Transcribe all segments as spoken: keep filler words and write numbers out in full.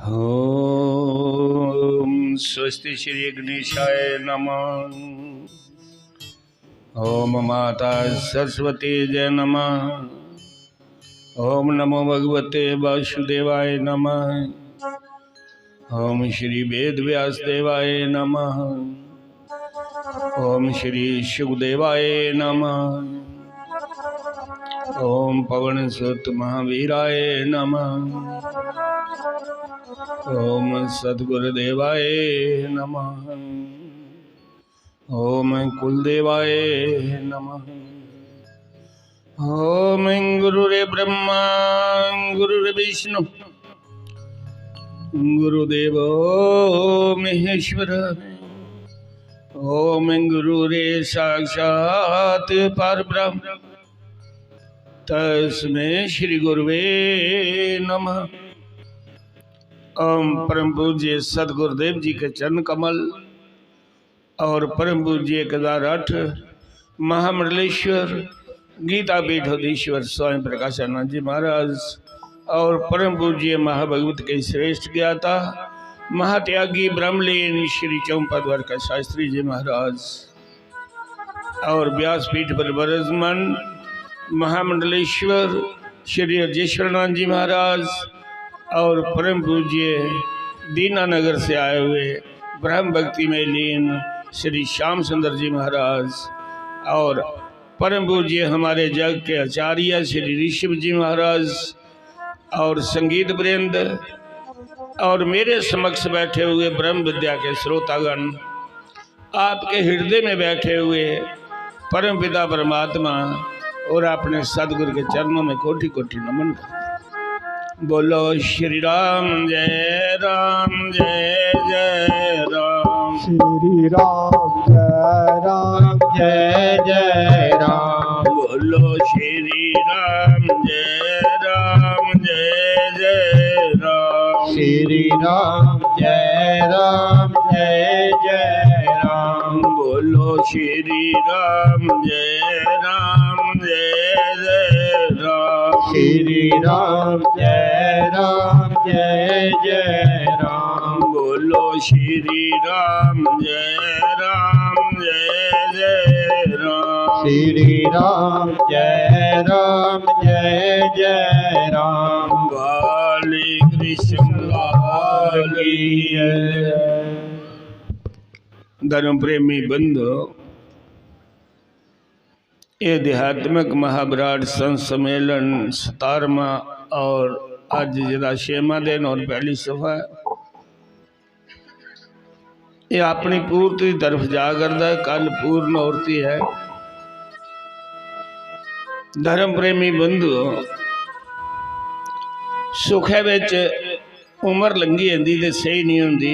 ओम स्वस्ति श्री गणेशाय नमः। ओम माता सरस्वती जय नमः। ओम नमो भगवते वासुदेवाय नमः। ओम श्री वेद व्यास देवाय नमः। ओम श्री शुकदेवाय नमः। ओम पवन सुत महावीराय नमः। ओम सदगुरुदेवाय नमः। ओम कुलदेवाय नमः। ओम गुरुरे ब्रह्मा गुरुरे विष्णु गुरुदेवो महेश्वर। ओम गुरुरे साक्षात परब्रह्म तस्मै श्री गुरुवे नमः। ओम परम पूज्य सदगुरुदेव जी के चरण कमल और परम पूज्य केदार रठ महामंडलेश्वर गीता पीठाधीश्वर स्वामी प्रकाशानंद जी महाराज और परम पूज्य महाभगवत के श्रेष्ठ ज्ञाता महात्यागी ब्रह्मलीन श्री चौपद द्वारका शास्त्री जी महाराज और व्यासपीठ पर विराजमान महामंडलेश्वर श्री राजेश्वरनाथ जी महाराज और परम पूज्य दीनानगर से आए हुए ब्रह्म भक्ति में लीन श्री श्याम सुंदर जी महाराज और परम पूज्य हमारे जग के आचार्य श्री ऋषभ जी महाराज और संगीत वृंद और मेरे समक्ष बैठे हुए ब्रह्म विद्या के श्रोतागण, आपके हृदय में बैठे हुए परम पिता परमात्मा और अपने सदगुरु के चरणों में कोटि कोटि नमन करता हूँ। बोलो श्री राम जय राम जय जय राम। श्री राम जय राम जय जय राम। बोलो श्री राम जय राम जय जय राम। श्री राम जय राम जय जय राम। बोलो श्री राम जय राम जय जय राम। श्री राम जय राम जय जय राम। बोलो श्री राम जय राम जय जय राम। श्री राम जय राम जय जय राम। काली कृष्ण काली। धर्म प्रेमी बंधु, ये आध्यात्मिक महाविराट संत सम्मेलन सतारवां और अज जेह्दा छेमां दिन और पहली सफा है, ये अपनी पूर्ति दी तरफ जा करदा है, कल पूर्ण औरती है। धर्म प्रेमी बंधुओ, सुखै बिच उम्र लंघी जंदी ते सेही नहीं होंदी,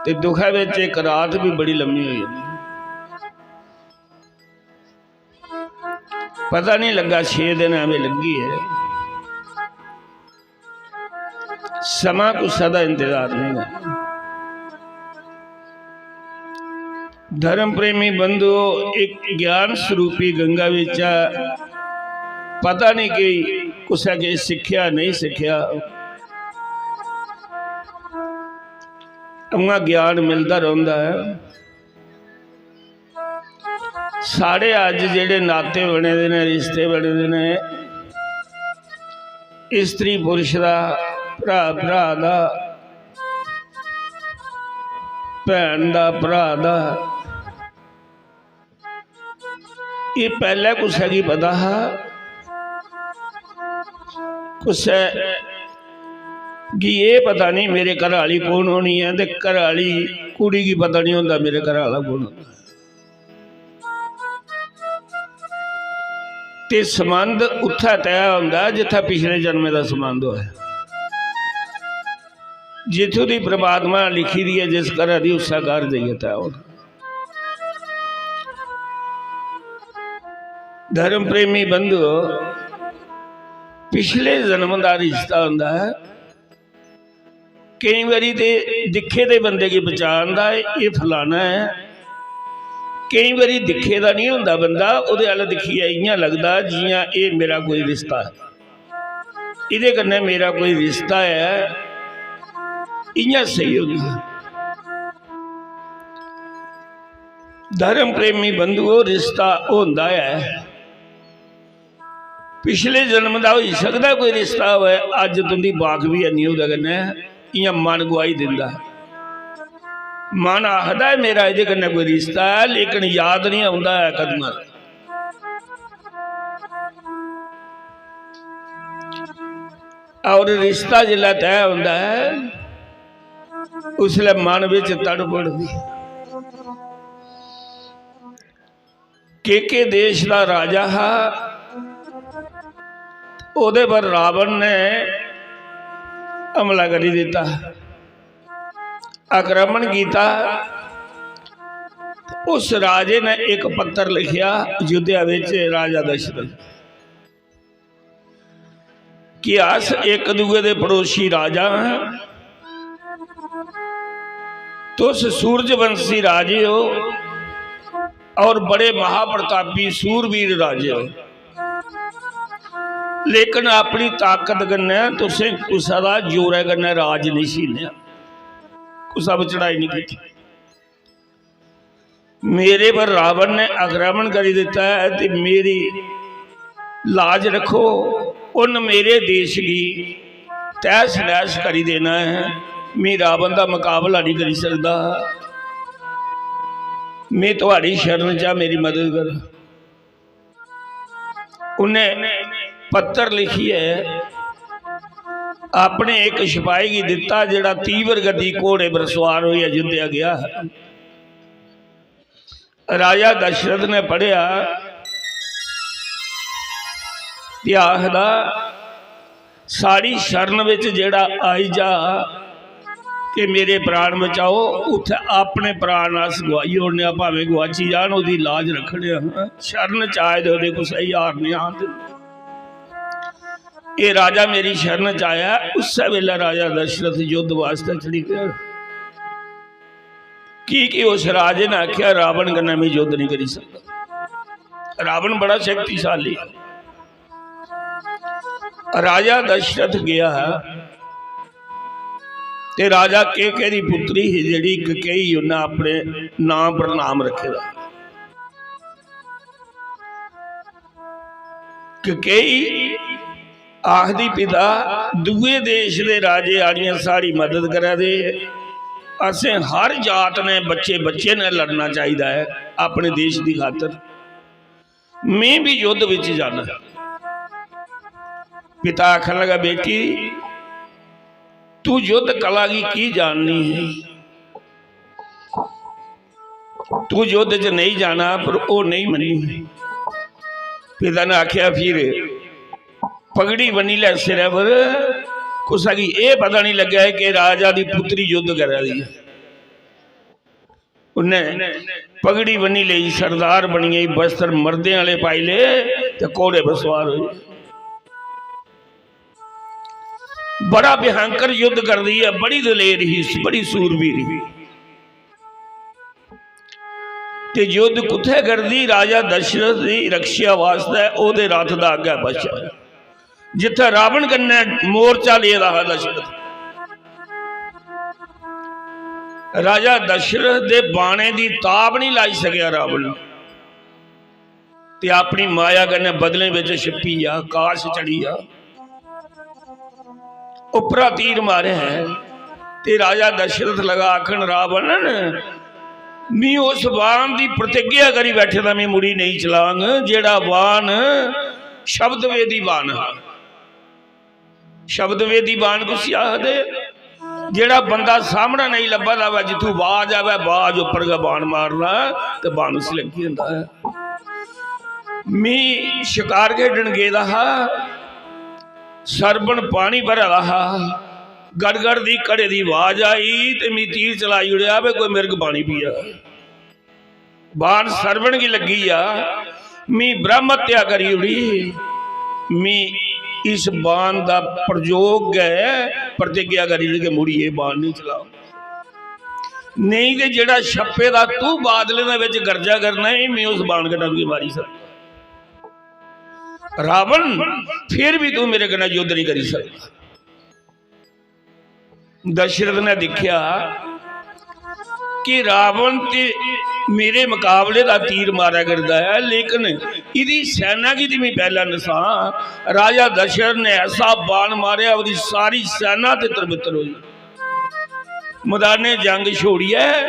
ते दुखै बिच इक रात भी बड़ी लम्मी होई जंदी। पता नहीं लग्गा, छे दिन एवें लंघी है। समां कुसै दा इंतजार नहीं है। धर्म प्रेमी बंधुओ, एक ज्ञान स्वरूपी गंगा बिचा पता नहीं कि कुसै के सिक्खेआ, नहीं सिक्खेआ, उ'आं ज्ञान मिलदा रौंह्दा ऐ। साढ़े अज्ज जेह्ड़े नाते बने दे न, रिश्ते बने दे न, स्त्री पुरुष दा, भ्रा भ्रा दा, भैन दा, भ्रा दा, एह् पैह्लें कुसै गी पता हा? कुसै गी एह् पता नहीं मेरे घर आह्ली कौन होनी ऐ, ते घर आह्ली कुड़ी गी पता नहीं होंदा मेरे घर आह्ला कौन होंदा। ते संबंध उत्थै तय होंदा ऐ जित्थै पिछले जन्मे दा संबंध होऐ। जित्थूं दी परमात्मा लिखी दी ऐ जिस घरै दी, उस्सै घर जाइयै तय होना। धर्म प्रेमी बंधुओ, पिछले जन्म दा रिश्ता होंदा ऐ। केईं बारी ते दिक्खे दे बंदे गी पहचानदा ऐ, एह् फलाना ऐ। केईं बारी दिक्खे दा निं होंदा बंदा, ओह्दे अ'ल्ल दिक्खियै इ'यां लगदा जि'यां एह् मेरा कोई रिश्ता ऐ। एह्दे कन्नै मेरा कोई रिश्ता ऐ, इ'यां स्हेई होंदा। धर्म प्रेमी बंधुओ, रिश्ता होंदा ऐ, पिछले जन्म दा होई सकदा कोई रिश्ता होऐ, अज्ज तुं'दी बाकफी है निं ओह्दे कन्नै, इ'यां मन गुआही दिंदा। मन आखदा ऐ मेरा एह्दे कन्नै कोई रिश्ता ऐ, लेकिन याद निं औंदा ऐ कदूं दा। और रिश्ता जिसलै तय होंदा ऐ, उसलै मन बिच तड़फ उठदी। केके देश दा राजा हा, ओह्दे पर रावण ने हमला करी दित्ता, आक्रमण कीता। उस राजे ने इक पत्र लिखेआ अयोध्या बिच राजा दशरथ कि अस इक दूए दे पड़ोसी राजा हां, तुस सूरजवंशी राजे हो और बड़े महाप्रतापी सूरवीर राजे हो, लेकिन अपनी ताकत कन्नै तुसें कुसै दा जोरै कन्नै राज नहीं छीनेआ, कुसै पर चढ़ाई नहीं की। मेरे पर रावण ने आक्रमण करी दिता है ते मेरी लाज रखो। उन मेरे देश गी तहस नहस करी देना है। मैं रावण का मुकाबला नहीं करी सकता। मैं थुआड़ी शरण च आं, मेरी मदद करो। उन्हें पत्र लिखियै अपने एक सिपाही गी दिता, जेड़ा तीव्र गति घोड़े पर सवार होई अयोध्या गया। राजा दशरथ ने पढ़िया ते आखदा, साढ़ी शरण विच जेड़ा आई जा कि मेरे प्राण बचाओ, उत्थे अपने प्राण अस गुआई ओड़ने आं, भावें गुआची जान, ओदी लाज रखने आं। शरण च आए दे ओदे कुसै गी हार नहीं आन दिंदे। एह राजा मेरी शरण च आया। उस्सै वेले राजा दशरथ युद्ध वास्तै चली गया, की कि उस राजे ने आख्या, रावण कन्नै मैं युद्ध नहीं करी सकता। रावण बड़ा शक्तिशाली है। राजा दशरथ गया ते राजा केके दी पुत्री ही जेड़ी कैकेयी, उन्हें अपने नाम पर नाम रखे दा। कैकेयी आखदी, पिता, दुए देश दे राजे आनियै साढ़ी मदद करा दे, असें हर जात ने, बच्चे बच्चे ने लड़ना चाहिदा है अपने देश दी खातर। मैं भी युद्ध विच जाना। पिता आखन लगा, बेटी, तू युद्ध कला गी की जाननी है? तू युद्ध च नहीं जाना, पर ओह नहीं मन्नी। पिता ने आख्या, फिर पगड़ी बन्नी लै सिरै पर, कुसै गी एह पता नहीं लग्गै कि राजा दी पुत्री युद्ध करा दी है। उन्नै पगड़ी बन्नी लेई, सरदार बनी गई, वस्त्र मर्दें आले पाई ले ते घोड़े पर सवार होई। बड़ा भयंकर युद्ध करदी है, बड़ी दलेर ही, बड़ी सूरबीर ही। ते युद्ध कुत्थै करदी? राजा दशरथ दी रक्षा वास्तै ओहदे रथ दा अग्गै बच्छा, जित्थै रावण कन्नै मोर्चा लेदा हा दशरथ। राजा दशरथ दे बाणें दी ताब नहीं लाई सकेआ रावण, ते अपनी माया कन्नै बदलें बिच छिप्पी गेआ, काश चढ़ी गेआ। उप्परा तीर मारे हैं ते राजा दशरथ लगा आखन, रावण, मी उस बाण दी प्रतिज्ञा करी बैठे दा, मैं मुड़ी नहीं चलांग, जेड़ा बाण शब्द वेदी बाण हा। शब्द वेदी बाण कुसी आखदे? जेड़ा बंदा सामने नहीं लब्भा दा होऐ, जित्थू बाज आवै, बाज उप्पर गै बाण मारना ते बाण उसी लग्गी जंदा ऐ। मी शकार खेडन गेदा हा, सरबन पानी भरे दा हा, गड़गड़ दी घड़े दी आवाज आई ते मी तीर चलाई ओड़ेआ, वे कोई मिर्ग पानी पिया। बाण सरवण गी लग्गी आ, मी ब्रह्म हत्या करी ओड़ी। मी इस बाण दा प्रयोग गै प्रतिज्ञा करी ओड़ी कि मुड़ियै बाण नहीं चलाओ। नेईं ते जेड़ा छप्पे दा तू बादलें दे विच गरजा करना ऐ, मी उस बाण कन्नै तुगी मारी सकदा। रावण, फिर भी तू मेरे कन्नै युद्ध नहीं करी सकदा। दशरथ ने दिक्खेआ कि रावण ते मेरे मुकाबले दा तीर मारा करदा ऐ, लेकिन इदी सेना गी ते मैं पैह्ला नसां। राजा दशरथ ने ऐसा बाण मारेआ, ओह्दी सारी सेना तितर बितर होई। मैदाने जंग छोड़ियै,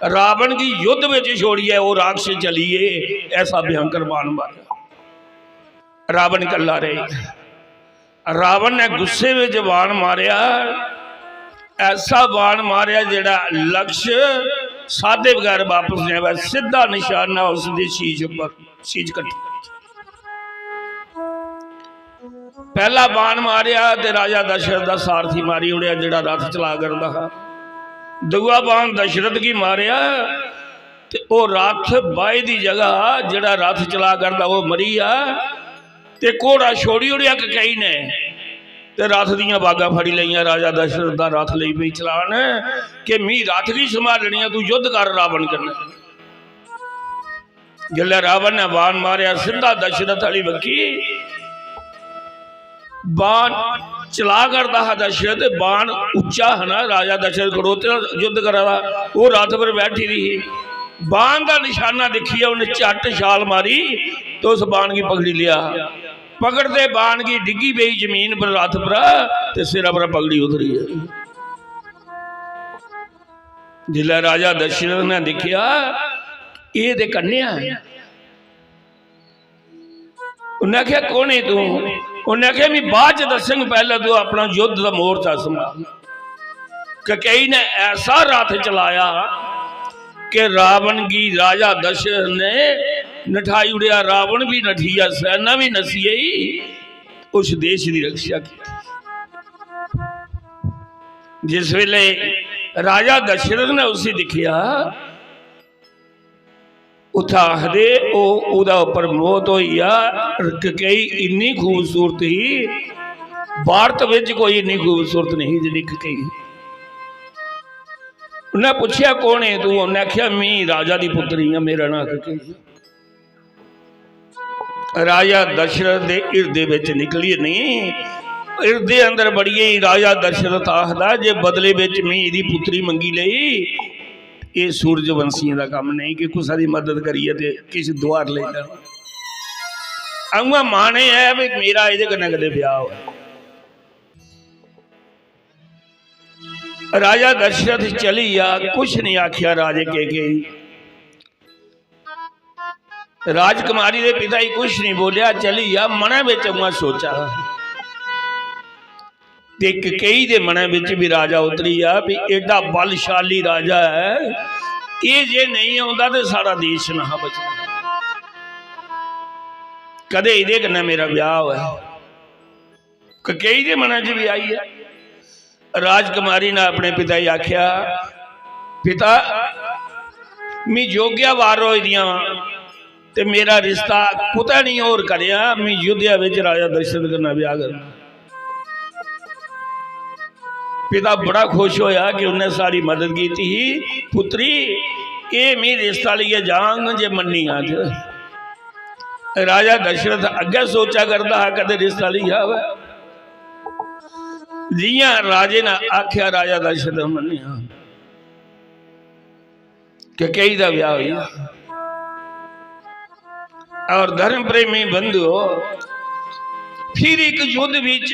रावण गी युद्ध विच छोड़ियै ओह् राक्षस चली गे। ऐसा भयंकर बाण मारेआ। रावण कल्ला रेही। रावण ने गुस्से विच बाण मारेआ, ऐसा बाण मारेआ जेड़ा लक्ष्य साधे बगैर वापस नहीं आया, सीधा निशाना उसदे शीश पर, शीश कट्टी। पहला बाण मारेआ ते राजा दशरथ दा सारथी मारी उड़ेआ, जेड़ा रथ चला करदा हा। दूआ बाण दशरथ गी मारेआ ते ओह रथ बाही दी जगह जेड़ा रथ चला करदा ओह मरी गेआ। ते घोड़ा छोड़ी उड़ेआ कैकेयी ने ते रथ दियां बागां फड़ी लइयां। राजा दशरथ दा रथ लेई पेई चलान कि मी रथ गी संभालनी ऐ, तू युद्ध कर रावण कन्नै। जिसलै रावण ने बाण मारेआ सिद्धा दशरथ आह्ली बक्खी, बाण चला करदा हा दशरथ, बाण उच्चा हा ना, राजा दशरथ खड़ोते दा युद्ध करा दा, ओह् रथ पर बैठी दी ही। बाण दा निशाना दिक्खियै उन्नै झट्ट छाल मारी ते उस बाण गी पकड़ी लेआ। पकड़दे बाण गी डिग्गी पेई जमीन पर रथ पर ते सिरा पर पगड़ी उतरी गेई। जिसलै राजा दशरथ ने दिक्खेआ, "एह् ते कन्या ऐ।" उन्नै आखेआ, "कौन है तू?" उन्नै आखेआ, "मी बाद च दस्सङ, पैह्लें तू अपना युद्ध दा मोर्चा संभाल।" कैकेयी ने ऐसा रथ चलाया कि रावण गी राजा दशरथ ने नठाई उड़ेआ। रावण भी नठी गेआ, सेना भी नसी गई। उस देश दी रक्षा की। जिस वेले राजा दशरथ ने उसी दिक्खेआ, उत्थै आखदे ओह्, ओह्दा उप्पर मोहत होई गेआ। कैकेयी इन्नी खूबसूरत ही, भारत बिच कोई इन्नी खूबसूरत नहीं जिन्नी कैकेयी। उन्नै पुच्छेआ, "कौन है तू?" उन्नै आखेआ, "मी राजा दी पुत्री आं, मेरा नांऽ कैकेयी।" राजा दशरथ दे हिरदे बिच निकली नहीं, हिरदे अंदर बड़ी गेई। राजा दशरथ आखदा जे बदले बिच में एह्दी पुत्री मंगी लेई। एह् सूरजवंशियें दा कम्म नहीं कि कुसै दी मदद करियै ते किश दुआर लेई लैना। अ'ऊं माने ऐ भी मेरा एह्दे कन्नै कदें ब्याह होऐ। राजा दशरथ चली गेआ, कुछ नहीं आखिया राजे कैकेयी। राजकुमारी दे पिता ही कुछ नहीं बोलिया, चली गेआ। मनै बिच उ'आं सोचा ते कैकेयी दे मनै बिच भी राजा उतरी गेआ भी एडा बलशाली राजा ऐ, एह् जे नहीं औंदा ते साढ़ा देश नहा बचना। कदे एह्दे कन्नै मेरा ब्याह होऐ। कैकेयी दे मनै च भी आई ऐ। राजकुमारी ने अपने पिता गी आखेआ, "पिता, मी योग्य वार होई दियां ते मेरा रिश्ता कुतै नहीं होर करेआ, मी अयोध्या बिच राजा दशरथ कन्नै ब्याह करना।" पिता बड़ा खुश होया कि उन्नै सारी मदद कीती ही। "पुत्री, एह् मी रिश्ता लेइयै जांग जे मन्नी जां ते।" राजा दशरथ अग्गै सोचा करदा हा, कदें रिश्ता लेई आवै। जियां राजे ने आख्या, राजा दशरथ मन्नेआ, कैकेयी दा ब्याह होई गेआ। और धर्म प्रेमी बंधुओ, फिर एक युद्ध विच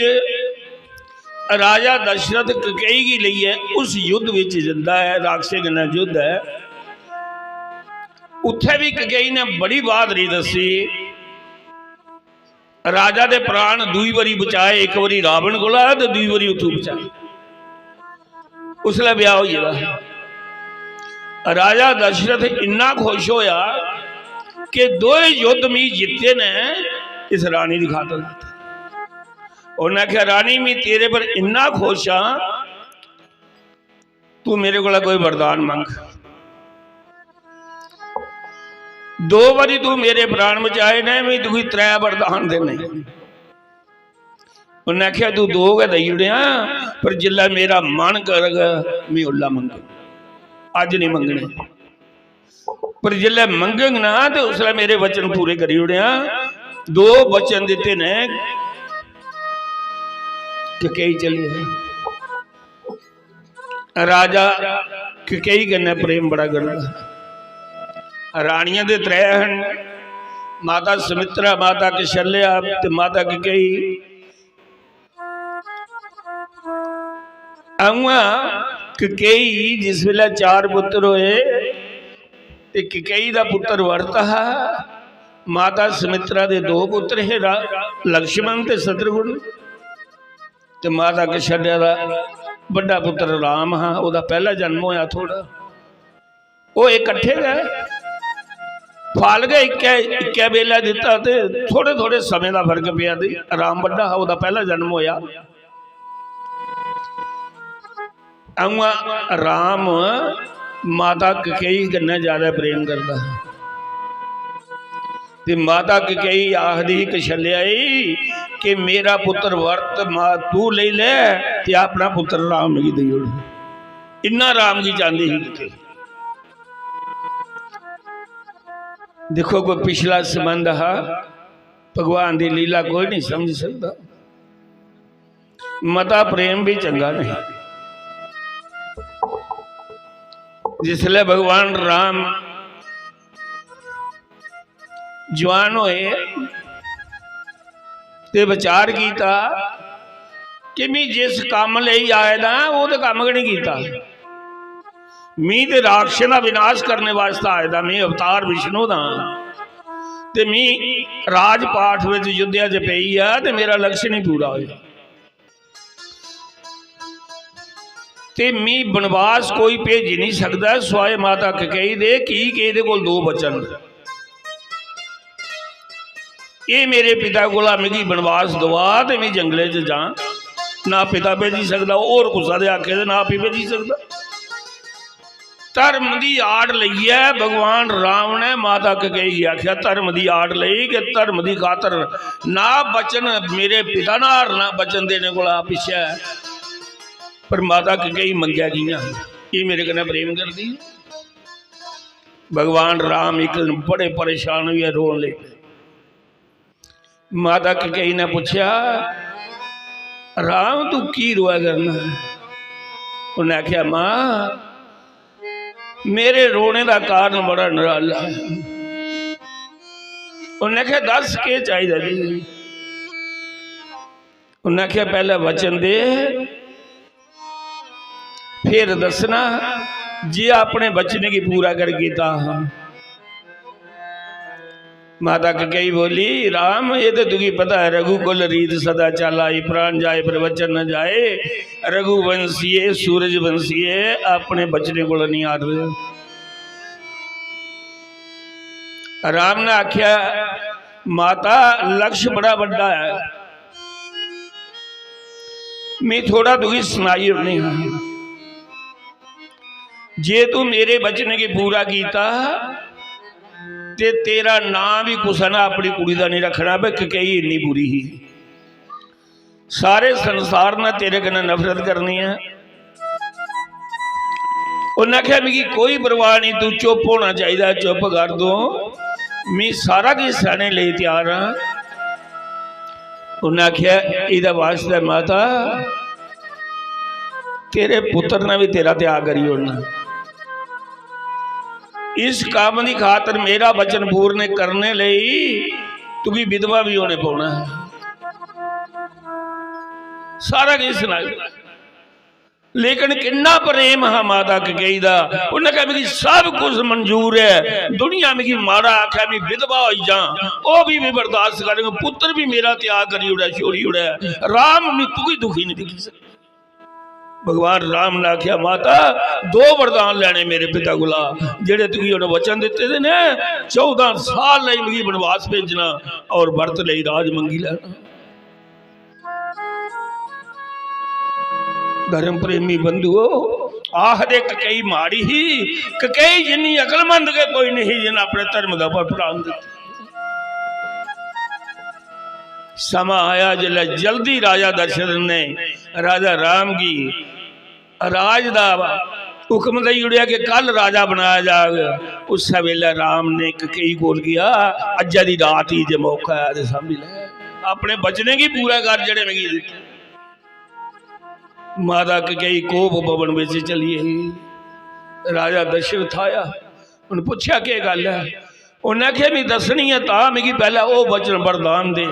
राजा दशरथ कैकेयी गी लेइयै उस युद्ध विच जंदा ऐ, राक्षसें कन्नै युद्ध ऐ। उत्थै भी कैकेयी ने बड़ी बहादरी दस्सी। राजा दे प्राण दूई बारी बचाए, इक बारी रावण कोला ते दूई बारी उत्थों बचाए। उसलै ब्याह होई गेदा। राजा दशरथ इन्ना खुश होया कि दोए युद्ध मी जित्ते ने इस रानी दी खातर। उन्नै आखेआ, "रानी, मी तेरे पर इन्ना खुश आं, तू मेरे कोला कोई वरदान मंग। दो बारी तू मेरे प्राण बचाए ने, मैं तुगी त्रै वरदान देने।" उन्नै आखेआ, "तू दो गै देई ओड़ेआं, पर जिसलै मेरा मन करग, मैं उल्लै मंगङ, अज्ज नहीं मंगने। पर जिसलै मंगङ ना, ते उसलै मेरे वचन पूरे करी ओड़ेआं।" दो वचन दिते ने, ककेई चली जाए। राजा ककेई कन्नै प्रेम बड़ा करदा। रानियां दे त्रै हन, माता सुमित्रा, माता कशल्या ते माता ककेई। उ'आं ककेई जिस बेल्लै चार पुत्र होए ते ककेई दा पुत्र भरत हा, माता सुमित्रा दे दो पुत्र हे, रा-, लक्ष्मण ते शत्रुघ्न। ते माता कशल्या दा बड्डा पुत्र राम हा, ओह्दा पैह्ला जन्म होया थोह्ड़ा। ओह् इकट्ठे गै, फल गै इक्कै, इक्कै बेल्लै दित्ता ते थोह्ड़े थोह्ड़े समें दा फर्क पेआ। ते राम बड्डा हा, ओह्दा पैह्ला जन्म होया। उ'आं राम माता ककेई कन्नै ज्यादा प्रेम करदा हा। ते माता ककेई आखदी ही कशल्या गी कि मेरा पुत्र भरत मां तू लेई लै ते अपना पुत्र राम मिगी देई ओड़। इन्ना राम गी चांह्दी ही ककेई। दिक्खो, कोई पिछला संबंध हा, भगवान दी लीला कोई नहीं समझ सकदा। मता प्रेम भी चंगा नहीं। जिसलै भगवान राम जवान होए ते विचार कीता कि मैं जिस कम्म लेई आए दा, ओह् ते कम्म गै नहीं कीता। मी ते राक्षसें दा विनाश करने वास्तै आए दा, मी अवतार विष्णु दा। ते मी राजपाठ विच युद्धया च पेई आ ते मेरा लक्ष्य नहीं पूरा होया। ते मी बनवास कोई भेजी नहीं सकदा, स्वाए माता ककेई दे, की के एह्दे कोल दो वचन न। एह् मेरे पिता कोला मिगी बनवास दवा ते मैं जंगले च जां, ना पिता भेजी सकदा, होर कुसै दे आखे दे ना आपी भेजी सकदा। धर्म दी आड़ लेइयै भगवान राम ने माता ककेई गी आखेआ, धर्म दी आड़ लेई कि धर्म दी खातर ना बचन, मेरे पिता ना हरना बचन देने कोला पिच्छे, पर माता ककेई मंगेआ कि'यां? एह् मेरे कन्नै प्रेम करदी। भगवान राम इक दिन बड़े परेशान होइयै रोन लगी पे। माता ककेई ने पुच्छेआ, "राम, तू की रोआ करना?" उन्नै आखेआ, "मां, मेरे रोने दा कारण बड़ा निराला है।" उन्नै आखेआ, "दस, केह् चाहिदा तुगी?" उन्नै आखेआ, "पैह्लें वचन दे, फिर दस्सना जे अपने वचन गी पूरा करगे तां।" माता ककेई बोली, "राम, ये तो तुगी पता है, रघुकुल रीत सदा चाला, प्राण जाए पर वचन न जाए। रघुवंशिये, सूरज वंशिये, अपने वचने कोल नहीं हारदे।" राम ने आख्या, "माता, लक्ष्य बड़ा बड्डा है, मैं थोड़ा तुगी सनाई ओड़नी हाँ। जे तू मेरे वचन गी पूरा कीता ते तेरा नाम भी कुसै ने अपनी कुड़ी दा नहीं रखना, भाई ककेई इन्नी बुरी ही, सारे संसार ने तेरे कन्नै नफरत करनी है।" उन्नै आखेआ, "मिगी कोई परवाह नहीं, तू चुप होना चाहिदा, चुप कर तू, मैं सारा किश सैहने लेई त्यार हां।" उन्नै आखेआ, "एह्दे वास्तै माता, तेरे पुत्र ने भी तेरा त्याग करी ओड़ना। इस कम्म दी खातर, मेरा वचन पूर्ण करने लेई तुगी विधवा भी होने पौना है।" सारा किश सनाई, लेकिन किन्ना प्रेम हा माता ककेई दा। उन्नै कहा, "मिगी सब कुछ मंजूर है, दुनिया मिगी माड़ा आखे, मैं विधवा होई जां, ओह भी मैं बर्दाश्त कर लूं, पुत्र भी मेरा त्याग करी ओड़े, छोड़ी ओड़े, राम, मैं तुगी दुखी नहीं दिक्खी सकदा।" भगवान राम ने आख्या, "माता, दो वरदान लैने मेरे पिता कोला, जेड़े तुगी उन्हें वचन दिते दे ने, चौदां साल लेई मिगी वनवास भेजना और भरत लेई राज मंगी लैना।" धर्म प्रेमी बंधुओ, आखदे ककेई माड़ी ही, ककेई जिन्नी अकलमंद के कोई नहीं, जिन्ना अपने धर्म का पर प्राण दिता। समा आया जिसलै जल्दी राजा दशरथ ने राजा राम गी राज दा हुक्म देई ओड़ेआ कि कल राजा बनाया जाग। उस्सै बेल्लै राम ने कैकेयी कोल गेआ, "अज्जै दी रात ही जे मौका ऐ ते सांभी लै, अपने बचनें गी पूरा कर जेह्ड़े मिगी दित्ते।" माता कैकेयी कोप भवन बिच चली गेई। राजा दशरथ आया, उन्नै पुच्छेआ, "केह् गल्ल ऐ?" उन्नै आखेआ, "मी दस्सनी ऐ, तां मिगी पैह्लें ओह् वचन वरदान दे।"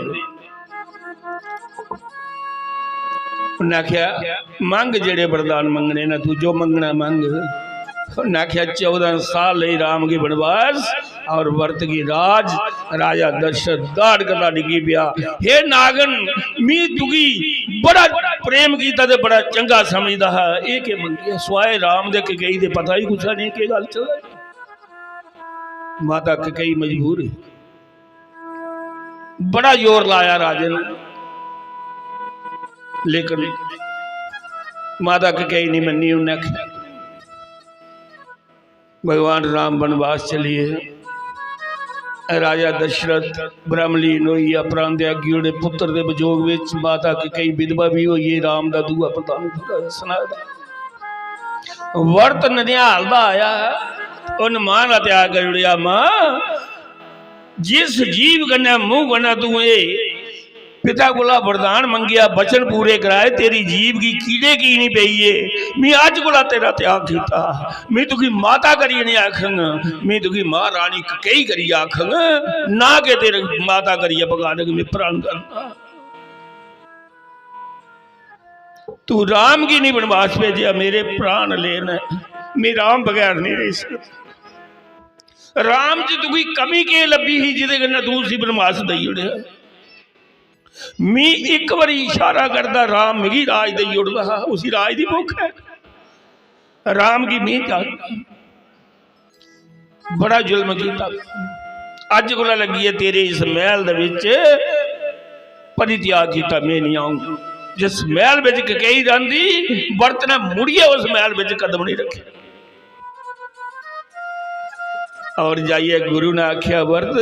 उन्नै आखेआ, "मंग जेह्ड़े वरदान मंगने न, तू जो मंगना मंग।" उन्नै आखेआ, "चौदां साल लेई राम गी वनवास और व्रत की राज।" राजा दशरथ दाड़ कदा डिग्गी पेआ, "हे नागन, मी तुगी बड़ा प्रेम कीता ते बड़ा चंगा समझदा हा, एह् केह् मंगेआ?" स्वाए राम दे कैकेयी दे पता ही कुछ नहीं केह् गल्ल चला दी। माता कैकेयी मजबूर है, बड़ा जोर लाया राजे ने, लेकिन माता कैकेयी नहीं मन्नी। उन्नै आखेआ, भगवान राम वनवास चलिए, राजा दशरथ ब्रह्मलीन होई गेआ, प्राण त्यागी ओड़े। पुत्र दे विजोग विच माता कैकेयी विधवा भी होई गेई, राम दा दूआ प्रधान सनाए दा। वर्त ननिहाल दा आया, उन मां दा त्याग करी ओड़ेआ। मां, जिस जीव कन्नै, मुंह कन्नै तू एह् पिता कोला वरदान मंगेआ, वचन पूरे कराए, तेरी जीव गी कीड़े की नहीं पेई है? मी अज्ज कोला तेरा त्याग कीता। मी तुगी माता करियै नहीं आखंग, मी तुगी महारानी कैकेयी करियै आखंग, ना के तेरे माता करियै पुकारंग। मी प्राण करना। तू राम गी नहीं वनवास भेजेआ, मेरे प्राण लेने, मैं राम बगैर नहीं रही सकदा। राम च तुगी कमी केह् लब्भी ही जेह्दे कन्नै तू उसी वनवास देई ओड़ेआ? मी इक बारी इशारा करदा, राम मिगी राज देई ओड़दा हा, उसी राज दी भुक्ख ऐ, राम गी मी जान। बड़ा जुल्म कीता। अज्ज कोला लग्गियै तेरे इस मैह्ल दे बिच परित्याग कीता, मैं नहीं आऊं। जिस मैह्ल बिच कैकेयी रौंह्दी, वर्त ने मुड़ियै उस मैह्ल बिच कदम नहीं रखे। और जाइयै गुरु ने आख्या, "वर्त,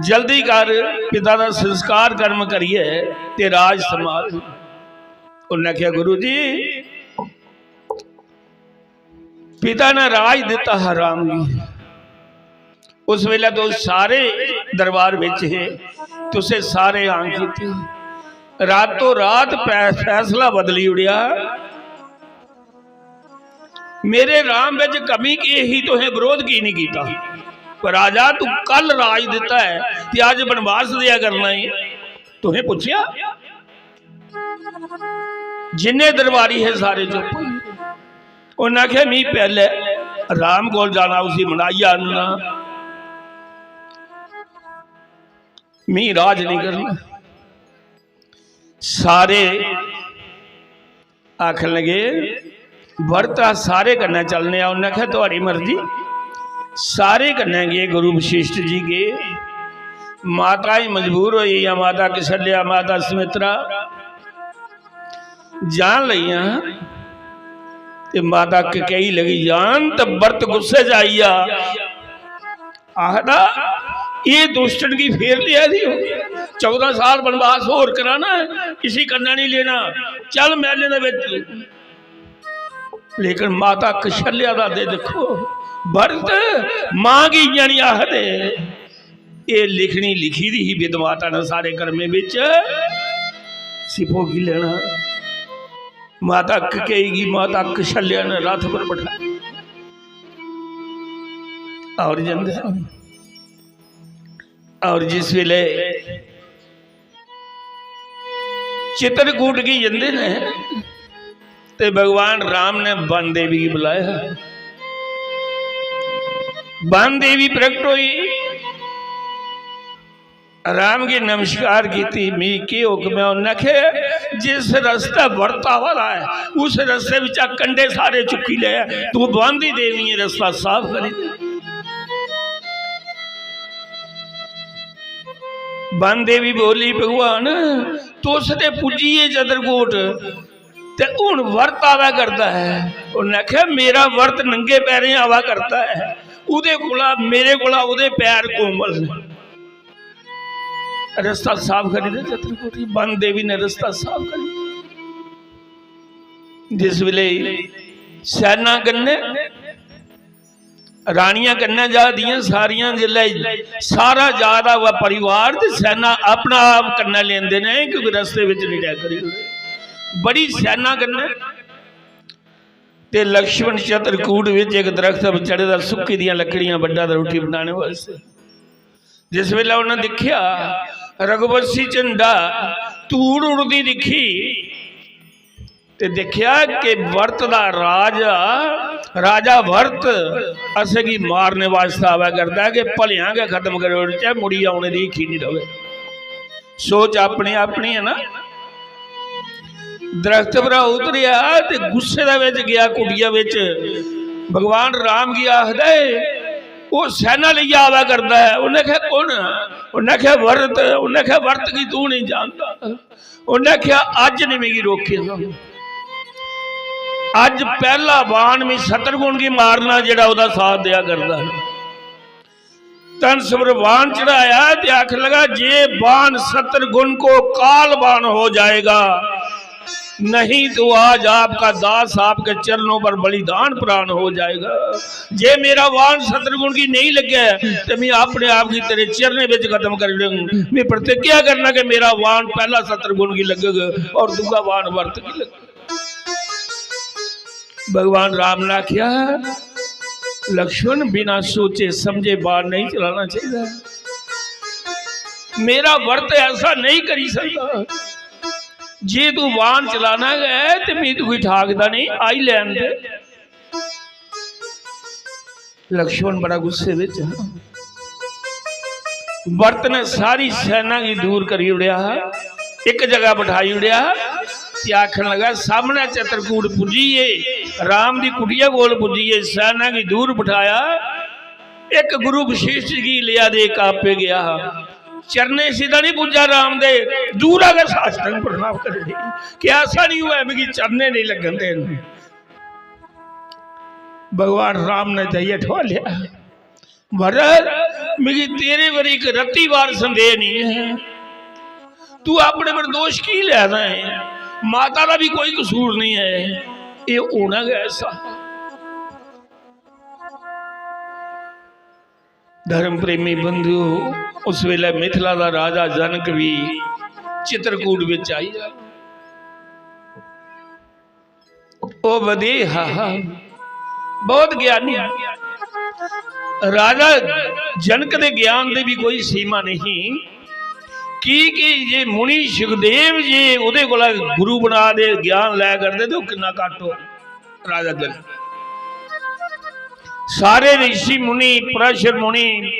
जल्दी कर, पिता दा संस्कार कर्म करियै ते राज संभाल।" उन्नै आख्या, "गुरु जी, पिता ने राज दिता हा राम गी, उस वेले तुस सारे दरबार विच हे, तुसें सारे हां कीती, रातों रात पै-, फैसला बदली उड़ेआ। मेरे राम विच कमी की ही, तुसें विरोध की नहीं कीता? पर राजा, तू कल राज दिता है ते अज वनवास देआ करना है, तुसें पुछेआ?" जिन्ने दरबारी हे सारे चुप। उन्नै आखेआ, "मी पैह्ले राम कोल जाना, उसी मनाइयै आह्नना, मी राज नहीं करना।" सारे आखन लगे, "वर्त, अस सारे कन्नै चलने आं।" उन्नै आखेआ, "थुआड़ी मर्जी।" सारे कन्नै गे, गुरु वशिष्ठ जी गे। माता ही मजबूर होई गेइयां, माता कौशल्या, माता सुमित्रा जान लगियां। ते माता कैकेयी लगी जान, ते वर्त गुस्से च आई गेआ। आखदा, "एह् दुष्टन गी फेर लेआ दी हो, चौदां साल वनवास होर कराना है, इसी कन्नै नहीं लेना, चल मैह्लें दे बिच।" लेकिन माता कौशल्या दा दे दिक्खो, भरत मां गी इ'यां नहीं आखदे। एह् लिखनी लिखी दी ही विधमाता ने सारे कर्में बिच, इसी भोगी लेना। माता कैकेयी गी माता कौशल्या ने रथ पर बठाया और जंदे, और जिस वेले चित्रकूट गी जंदे ने ते भगवान राम ने वन देवी गी बुलाया। वन देवी प्रकट हुई, राम गी नमस्कार कीती, "मी केह् हुक्म है?" उन्नै आखेआ, "जिस रस्ते वर्त आवा दा है, उस रस्ते बिचा कंडे सारे चुक्की ले, तू वन दी देवी है, रस्ता साफ करी दे।" वन देवी बोली, "भगवान, तुस ते पुज्जी गे चित्रकूट, ते हुन वर्त आवा करदा है।" उन्नै आखेआ, "मेरा वर्त नंगे पैरें आवा करदा है, उदे कोला, मेरे कोला उदे पैर कोमल न। रस्ता साफ करी दे चित्रकूट गी।" वन देवी ने रस्ता साफ करी दित्ता। जिस वेले सैना कन्नै, रानियां कन्नै जा दियां सारियां, जिसलै सारा जा दा होऐ परिवार ते सैना अपना आप कन्नै लेंदे ने, क्योंकि रस्ते बिच निं टैक करी ओड़े। बड़ी सैना कन्नै। ते लक्ष्मण चित्रकूट बिच इक दरख्त पर चढ़े दा, सुक्की दियां लकड़ियां बड्ढा दा रोटी बनाने वास्ते। जिस वेले उन्हें दिक्खेआ रघुवंशी झंडा, धूड़ उड़दी दिक्खी ते दिक्खेआ कि भरत दा राजा, राजा भरत असेंगी मारने वास्ते आवा करदा ऐ कि भलेआं गै खत्म करी ओड़चै, मुड़ी औने दी हीखी निं र'वै। सोच अपनी अपनी है ना। दरख्त परा उतरेआ ते गुस्से दे बिच गेआ कुटिया बिच। भगवान राम गी आखदा ऐ, "ओह् सैना लेइयै आवा करदा ऐ।" उन्नै आखेआ, "कु'न?" उन्नै आखेआ, "भरत।" उन्नै आखेआ, "भरत गी तू नेईं जानदा।" उन्नै आखेआ, "अज्ज ने मिगी रोकेआ। अज्ज पैह्ला बाण में शत्रुघ्न गी मारना, जेह्ड़ा ओह्दा साथ देआ करदा है।" धनुष पर बाण चढ़ाया ते आखन लगा, "जे बाण शत्रुघ्न को काल बाण हो जाएगा, नहीं तो आज आपका दास आपके चरणों पर बलिदान प्राण हो जाएगा।" जे मेरा बाण शत्रुघ्न की नहीं लगे तो मैं अपने आप की तेरे चरणे विच खत्म कर दूंगा। मैं प्रतिज्ञा करना कि मेरा बाण पहला शत्रुघ्न की लगेगा और दूजा बाण भरत की लगेगा। भगवान राम ने आख्या, "लक्ष्मण, बिना सोचे समझे बाण नहीं चलाना चाहिए। मेरा भरत ऐसा नहीं करी सकता। जे तू बाण चलाना है ते मैं तुगी ठाकदा नहीं, आई लैन दे।" लक्ष्मण बड़ा गुस्से विच हा। भरत ने सारी सेना गी दूर करी ओड़ेआ हा, इक जगह बठाई ओड़ेआ हा ते आखन लगा, "सामने चित्रकूट पुज्जी गे, राम दी कुटिया कोल पुज्जी गे, सेना गी दूर बठाया, इक गुरु वशिष्ठ गी लेआ ते इक आपे गया हा। चरणे सीधा नहीं पुज्जा राम दे, दूरा गै साष्टांग प्रणाम करी ओड़ी। क्या ऐसा नहीं हुआ, मिगी चरणे नहीं लगन देन।" भगवान राम ने जाइए ठोआ लिया, "भरत, मिगी तेरे पर एक रत्ती बार संदेह नहीं है, तू अपने पर दोष की लै रहा है? माता का भी कोई कसूर नहीं है, ये होना गै ऐसा।" धर्म प्रेमी बंधुओ, उस वेले मिथिला दा राजा जनक भी चित्रकूट विच आई। ओ वदेहा, बहुत ज्ञानी। राजा जनक दे ज्ञान दी भी कोई सीमा नहीं। की कि जे मुनि सुखदेव जी ओदे कोला गुरु बना दे, ज्ञान लै करदे, ते ओह किन्ना घट्ट हो। राजा जनक, सारे ऋषि मुनि, पराशर मुनि,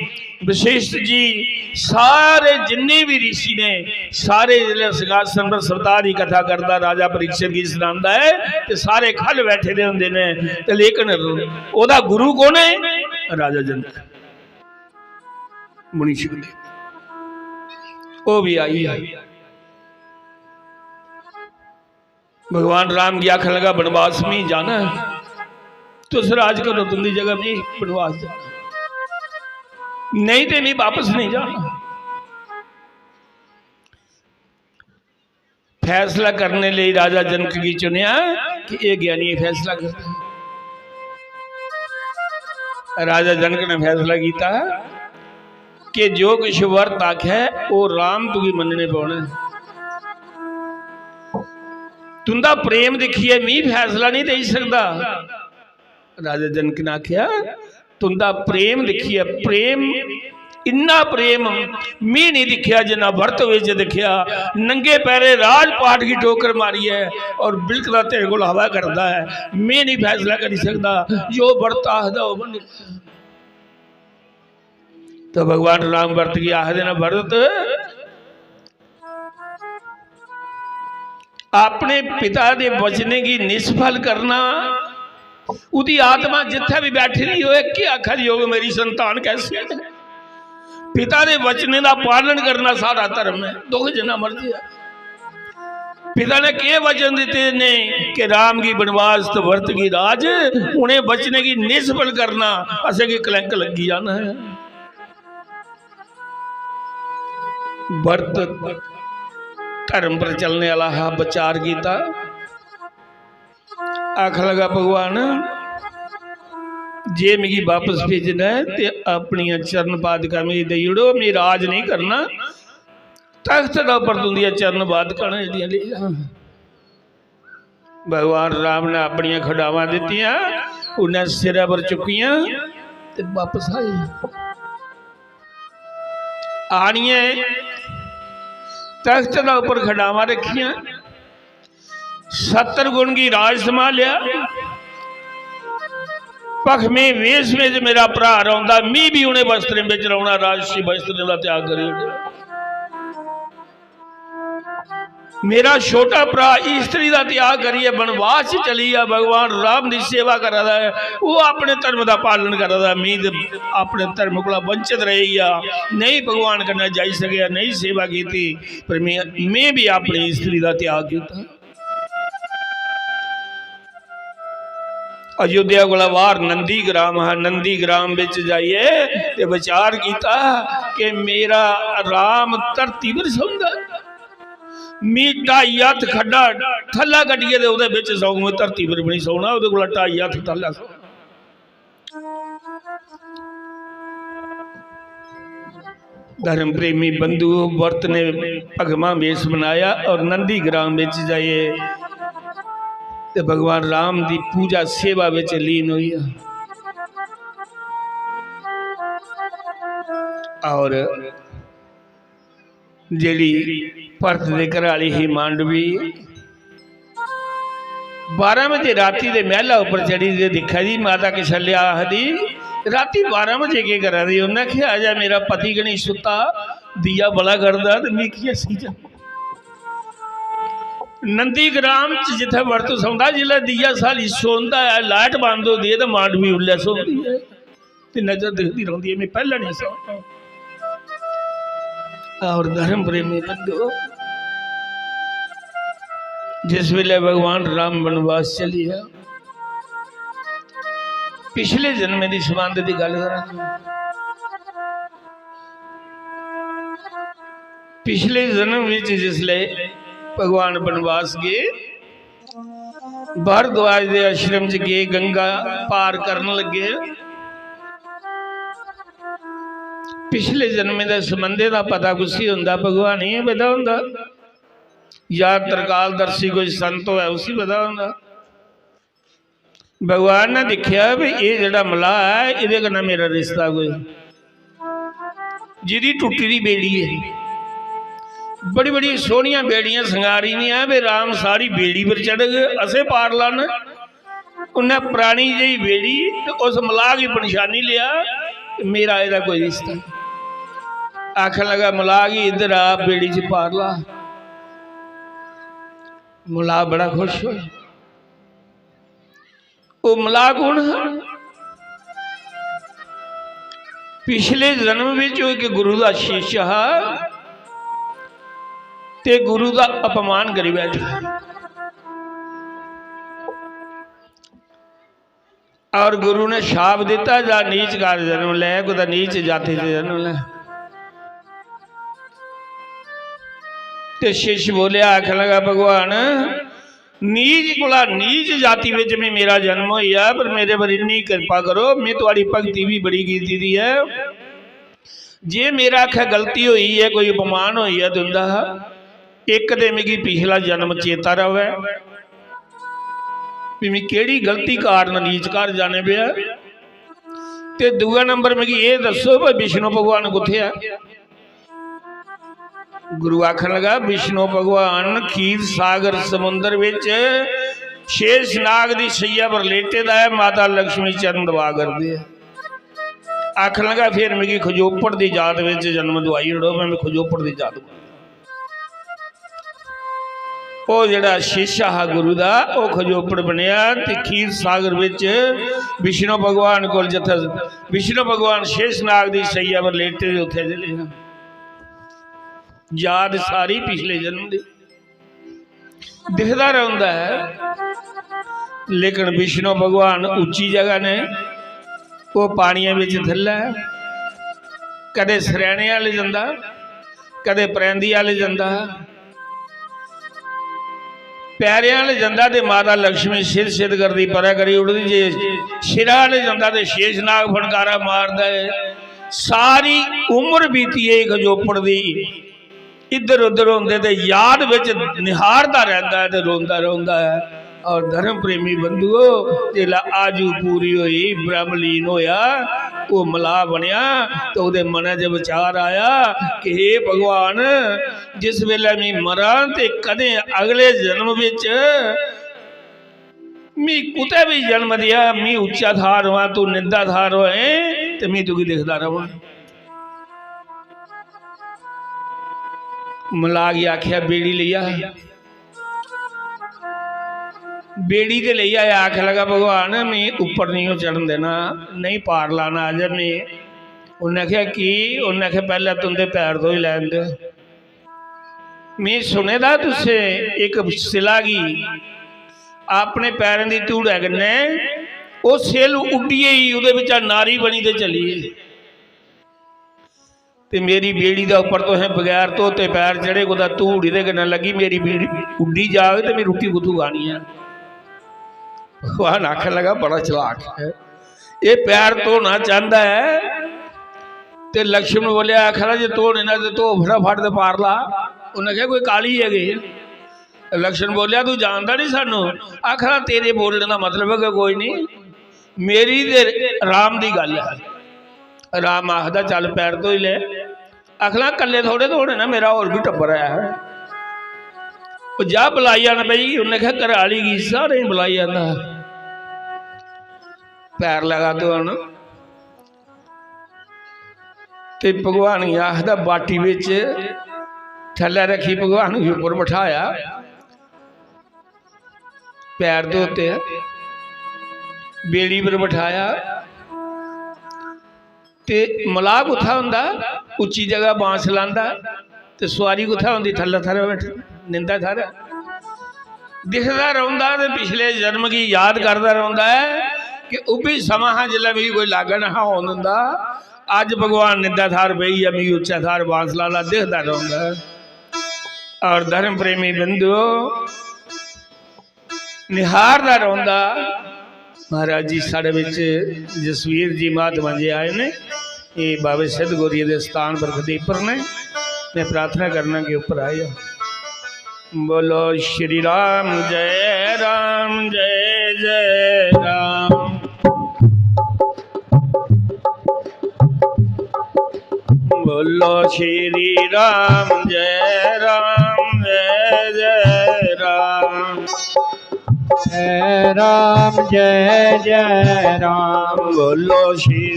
वशिष्ठ जी, सारे जिन्ने भी ऋषि ने, सारे जिसलै सिंहासन पर सरदार दी कथा करदा, राजा परीक्षित गी सनांदा है, ते सारे खल बैठे दे होंदे ने, ते लेकिन ओदा गुरु कौन है? राजा जनक, मुनि सुखदेव। ओह भी आई, आई। भगवान राम गी आखन लगा, "बनवास में जाना है, तुस राज करो, तुंदी जगह में बनवास जाना, नहीं ते में वापस नहीं जाना।" फैसला करने लिए राजा जनक की चुनिया कि यह ज्ञानी फैसला करता है। राजा जनक ने फैसला किया कि जो कुछ वर्त आखे, वो राम तुगी मनने पौने। तुंदा प्रेम दिखिए मी फैसला नहीं दे सकता। राजा जनक ने आख्या, "तुंदा प्रेम दिखिए, प्रेम, इन्ना प्रेम मी नहीं दिखिया जिन्ना वर्त विच दिखिया। नंगे पैरे राजपाट की ठोकर मारी है और बिलकदा तेरे कोल हवा करदा है। मैं नहीं फैसला करी सकदा, जो वर्त आखदा वो बनी।" तो भगवान राम वर्त की आखदे ने, वर्त अपने पिता दे वचने की निष्फल करना, उदी आत्मा जिथे भी बैठी दी होए, के आखा दी होवे, मेरी संतान कैसी है? पिता दे वचने दा पालन करना साढ़ा धर्म है, दुख जिन्ना मर्जी है। पिता ने के वचन दिते ने कि राम की बनवास ते भरत की राज, उन्हें वचने की निष्फल करना असें की कलंक लगी जाना है। भरत धर्म पर चलने वाला हा, विचार किया, आखन लगा, "भगवान, जे मिगी बापस भेजना ऐ ते अपनियां चरण पादुकां मिगी देई ओड़ो, में राज नेईं करना, तख्त दे उप्पर तुंदियां चरण पादुकां न जेह्ड़ियां, लेई जा।" भगवान राम ने अपनियां खडावां दित्तियां, उन्नै सिरै पर चुक्कियां ते बापस आई। आनियै तख्त दे उप्पर खडावां रक्खियां, सत्तर गुण गी राज संभालेआ। भखमे वेश बिच मेरा भ्राऽ रौंदा, मी भी उ'नें वस्त्रें बिच रौना, राजसी वस्त्रें दा त्याग करी ओड़ेआ। मेरा छोटा भ्राऽ स्त्री दा त्याग करियै वनवास च चली गेआ, भगवान राम दी सेवा करा दा ऐ, ओह् अपने धर्म दा पालन करा दा ऐ, मी ते अपने धर्म कोला वंचित रेही गेआ, नेईं भगवान कन्नै जाई सकेआ, नेईं सेवा कीती, पर में, में भी अपनी स्त्री दा त्याग कीता। अयोध्या कोला बाहर नंदी ग्राम हा, नंदी ग्राम बिच जाइयै ते विचार कीता कि मेरा राम धरती पर सौंदा, मी ढाई हत्थ खड्डा थल्ला कड्ढियै ते ओह्दे बिच सौं, धरती पर भी नहीं सौना, ओह्दे कोला ढाई हत्थ थल्ला सौना। धर्म प्रेमी बंधु, व्रत ने भगमा वेश बनाया और नंदी ग्राम बिच जाइए ते भगवान राम दी पूजा सेवा बिच लीन हुई। और जेड़ी भरत दे घर आली ही मांडवी, बारां बजे राती दे मैहला उप्पर चढ़ी ते दिक्खा दी माता कशल्या आखदी, "राती बारां बजे केह् करा दी?" उन्नै आखेआ, "अजें मेरा पति गै निं सुत्ता, दिया बला करदा ते मिगी कि'यां सीजा?" नंदी ग्राम च जित्थै व्रत सौंदा, जिसलै दिया साली सौंदा ऐ, लाइट बंद होंदी ऐ ते मांडवी उल्लै सौंदी ऐ। ते नजर दिखदी रौंदी ऐ, में पैह्लें नहीं सौना। और धर्म प्रेमी बंधो, जिस वेले भगवान राम वनवास चली गया, पिछले जन्म दी संबंध दी गल करा, पिछले जन्म विच जिसले भगवान वनवास गए, भारद्वाज दे आश्रम च गे, गंगा पार करन लगे। पिछले जन्मे दे संबंधे दा पता कुसी होंदा? भगवान ही पता होंदा, या त्रिकालदर्शी कोई संत होऐ, उसी पता होंदा। भगवान ने दिक्खेआ भी एह् जेह्ड़ा मलाह ऐ, एह्दे कन्नै मेरा रिश्ता कोई, जिदी टुट्टी दी बेड़ी ऐ, बड़ी बड़ी सोहनियां बेड़ियां संगारी दियां, भी राम साढ़ी बेड़ी पर चढ़ग, असें पार लाना। उन्नै परानी जेही बेड़ी ते उस मलाह गी पन्छानी लेआ, मेरा एह्दा कोई रिश्ता नेईं। आखन लगा, "मलाह गी इद्धर आ, बेड़ी च पार ला।" मलाह बड़ा खुश होया। ओह् मलाह कु'न हा? पिछले जन्म विच ओह् इक गुरु दा शिष्य हा ते गुरु दा अपमान करी बैठा। और गुरु ने शाप दिता, "जा नीच घर जन्म ले, कुतै नीच जाति च जन्म ले।" ते शिष्य बोलेआ, आखन लगा, "भगवान, नीच कोला नीच जाति विच भी मेरा जन्म होई ऐ, पर मेरे पर इन्नी किरपा करो, में तुआड़ी भक्ति भी बड़ी कीती दी ऐ। जे मेरा आखै गलती होई ऐ, कोई अपमान होई ऐ तुं'दा, इक ते मिगी पिछला जन्म चेता र'वै, भी मिगी केह्ड़ी गलती कारण नीच घर जाने पेआ, ते दूआ नंबर मिगी एह् दस्सो भाई विष्णु भगवान कुत्थै ऐ?" गुरु आखन लगा, "विष्णु भगवान खीर सागर समुंदर विच शेष नाग दी शैया पर लेटे दा ऐ, माता लक्ष्मी चरण दबा करदे ऐ।" आखन लगा, "फिर मिगी खजोपड़ दी जात विच जन्म दुआई ओड़ो, में खजोपड़ दी जात।" ओह् जेह्ड़ा शिष्य हा गुरु दा, ओह् खजोपड़ बनेआ ते खीर सागर विच विष्णु भगवान कोल, जित्थै विष्णु भगवान शेष नाग दी शैया पर लेटे दे, उत्थै चले जान। याद सारी पिछले जन्म दी दिखदा रौंह्दा ऐ, लेकिन विष्णु भगवान उच्ची जगह ने, ओह् पानियै बिच थल्लै, कदें सरैने आह्ले जंदा, कदें परैंदी आह्ले जंदा। पैरें आह्ले जंदा ते माता लक्ष्मी सिर सिर करदी परै करी ओड़दी, जे सिरा आह्ले जंदा ते शेषनाग फटकारा मारदा ऐ। सारी उम्र बीती ऐ इक जोपड़ दी, इद्धर उद्धर होंदे ते याद बिच निहारदा रैंह्दा ऐ ते रोंदा रौंह्दा ऐ। और धर्म प्रेमी बंधुओ, जिसलै आजू पूरी होई, ब्रह्मलीन होया, ओह् मलाह बनेआ, ते ओह्दे मनै च विचार आया कि हे भगवान, जिस बेल्लै में मरां ते कदें अगले जन्म बिच मी कुतै बी जन्म देआ, मी उच्चा थाह्र होआं, तू निंदा थाह्र होए, ते मी तुगी दिखदा रवां। मलाह गी आखेआ, "बेड़ी लेई आ।" बेड़ी ते लेई आया, आखन लगा, "भगवान, मी उप्पर नेईं ओह् चढ़न देना, नेईं पार लाना अजें मी।" उन्नै आखेआ, "की?" उन्नै आखेआ, "पैह्लें तुं'दे पैर धोई लैन दे।" में सुने दा तुसें इक सिला गी अपने पैरें दी धूड़ै कन्नै ओह् सिल उड्डी गेई, ओह्दे बिच्चा नारी बनी ते चली गेई। ते मेरी बेड़ी दे उप्पर तुसें बगैर धोते पैर चढ़े, कुतै धूड़ एह्दे कन्नै लग्गी, मेरी बेड़ी उड्डी जाग ते में रुट्टी कुत्थूं खानी ऐ? भगवान आखन लगा, "बड़ा चलाक ऐ।" एह् पैर धोना चांह्दा ऐ। ते लक्ष्मण बोलेआ, आखा दा, "जे धोने ना ते धो फटाफट ते पार ला।" उन्नै आखेआ, "कोई काली ऐ केह्?" लक्ष्मण बोलेआ, "तू जानदा निं सानू।" आखा दा, "तेरे बोलने दा मतलब गै कोई निं, मेरी ते राम दी गल्ल ऐ।" राम आखदा, "चल पैर धोई ले।" आखना, "कल्ले थोड़े धोने ना, मेरा होर बी टब्बर ऐ।" ओह् जा बलाई आना भाई, उन्नै आखेआ, "घरै आह्ली गी सारें गी बलाई आना।" पैर लगा धोन। ते भगवान गी आखदा, बाटी बिच थल्लै रक्खी, भगवान गी उप्पर बठाया, पैर धोते, बेड़ी पर बठाया। ते मलाह कुत्थै होंदा? उच्ची जगह बांस लांदा। ते सुआरी कुत्थै होंदी? थल्लै थाह्रै बैठी, निंदा थाह्रै। दिखदा रौंह्दा ते पिछले जन्म गी याद करदा रौंह्दा ऐ कि ओह् बी समां हा जिसलै मिगी कोई लागै नेहा होन दिंदा। अज्ज भगवान निंदा थाह्र बेही गेआ, मिगी उच्चा थाह्र बांस लाना दिखदा रौंह्दा ऐ। और धर्म प्रेमी बंधुओ, निहारदा रौंह्दा। महाराज जी साढ़े बिच जसवीर जी महात्मा जी आए ने, एह् बाबे सिद्ध गौरिये दे स्थान पर खदीपर ने। मैं प्रार्थना करना कि उप्पर आए। बोलो श्री राम, जय राम, जय जय राम। बोलो श्री राम, जय राम, जय जय राम। जय राम, जय जय राम। बोलो श्री